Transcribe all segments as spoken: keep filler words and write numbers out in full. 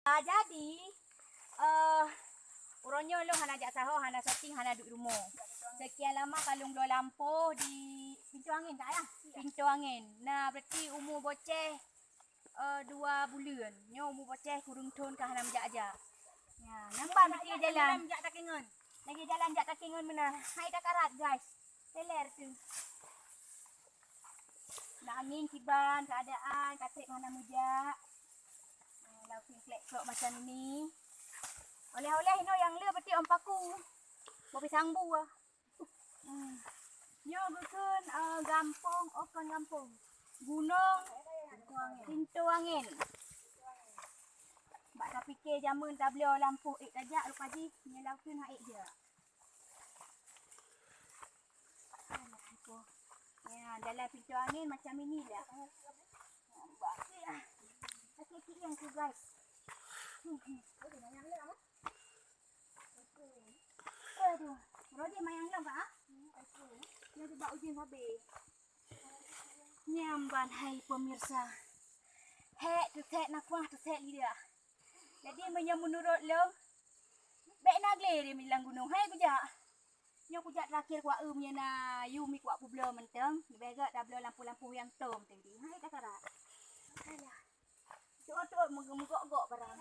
Ah, jadi, eh, uroe nyoe lôn hana jak saho, hana syuting, hana duek rumoh. Sekian lama ka lôn bloe lampôh di pintu angin, Kak, ya? Pintu angin. Nah, berarti umu Boceh, eh, dua buleuen. Nyoe umu Boceh kureueng thon ka hana meujak-jak. Ya, nampak lagèe jalan. Lagèe jalan jak takée ngon meunan. Hai takarat, guys. Teler tu. Na angin kiban, keadaan, ka trép hana meujak. Eh, lalu klek-klok macam ini. Oleh-oleh inoe nyang le berarti ôn paku. Boh pisang bu ah. Hmm. Nyoe geukheun, eh, gampông, oh, kon gampông. Gunong Pintu Angin. Bak tapike jameun tabloe lampôh ék tajak rupa jih, nyoe lakoe na ék jak. Ya, dalam Pintu Angin macam inilah. Nampak tak? Sakit yang tu, guys. Aduh, Rodi mayang lom, Kak? Nyoe bak ujong sabe. Nyan ban, hai pemirsa. Hék teusék nakeuh, teusék lidah. Jadi, meunyoe meunurot lôn, bék na glé di lam gunong, hai kujak. Nyoe kujak terakhir kuak eu meunyoe na yum kuak peubloe mantong, leubeh gét tabloe lampôh-lampôh nyang tom tadi. Hai takarat. Alah. Tuot-tuot meugok-gok barang.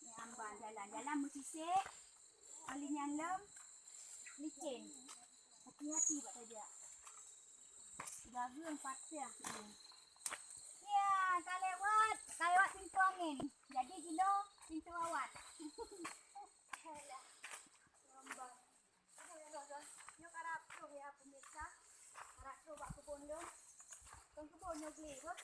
Nyan ban jalan-jalan meusisek. Kali nyan lom licin. Hati-hati bak tajak. Gageung patah. Ya, ka lewat, ka lewat pintu angin. Jadi jinoe pintu awat. Alah. Lambang. Nyoe karab troh ya pemirsa. Karab troh bak kebun lôn. Kon kebun nyoe glé beuh.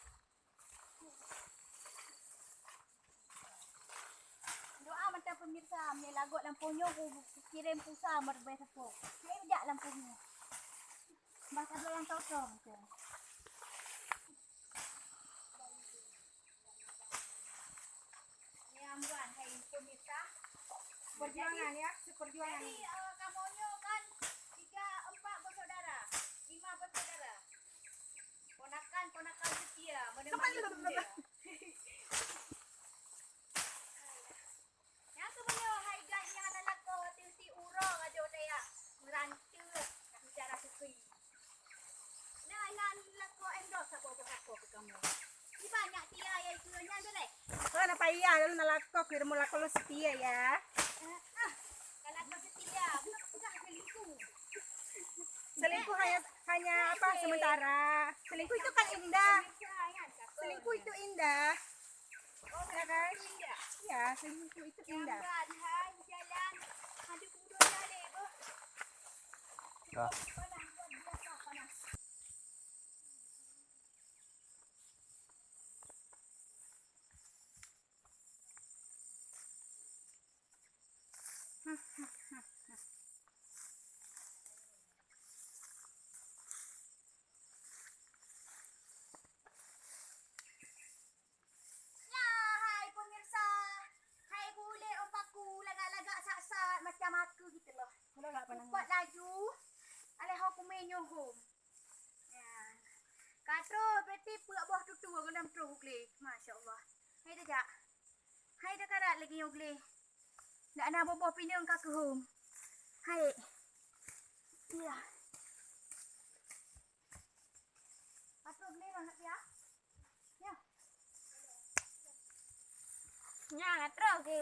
Doa mantong pemirsa, meunyoe lagot lampôh nyoe ku, ku kirém pulsa meureubai sapo. Hai jak lampôh nyoe. Bah tabloe lam toto mantong. Nyan ban, hai pemirsa. Perjuangan ya, seperjuangan. Jadi, eh, kamoe nyoe kan tiga, empat bersaudara, lima bersaudara. Ponakan-ponakan setia, mana-mana setia. Nyang keumeunyoe hai gah nyan hana lakoe, tiep-tiep uroe adoe daya meuranteu ka bicara sukri. Nah, nyan lakoe endorse saboh boh lakoe keu kamoe. Di banyak tia ya itu nyan tu deh. Hana payah lalu na lakoe keu rumoh lakoe lôn setia ya. Ah, ah, kalau kau setia, bukan peugah selingkuh. Selingkuh hanya, hanya apa, sementara. Selingkuh itu kan indah. Selingkuh itu indah. Ya kan? Ya, selingkuh itu indah. Dah. Ya, hai pemirsa, hai bulèe ôn paku lagak-lagak sat-sat macam aku gitu loh. Lagak panas. Cepat laju, alèh ho kumé nyoe hom. Ya. Ka troh berarti peuet boh tutu gohlom troh u glé. Masya Allah. Hai dah jak. Hai dah karat lagi nyoe glé. Dak na boh-boh pineung ka keuhom. Hai. Ya. Ka troh glé dah nak ya. Ya. Nya ka troh glé.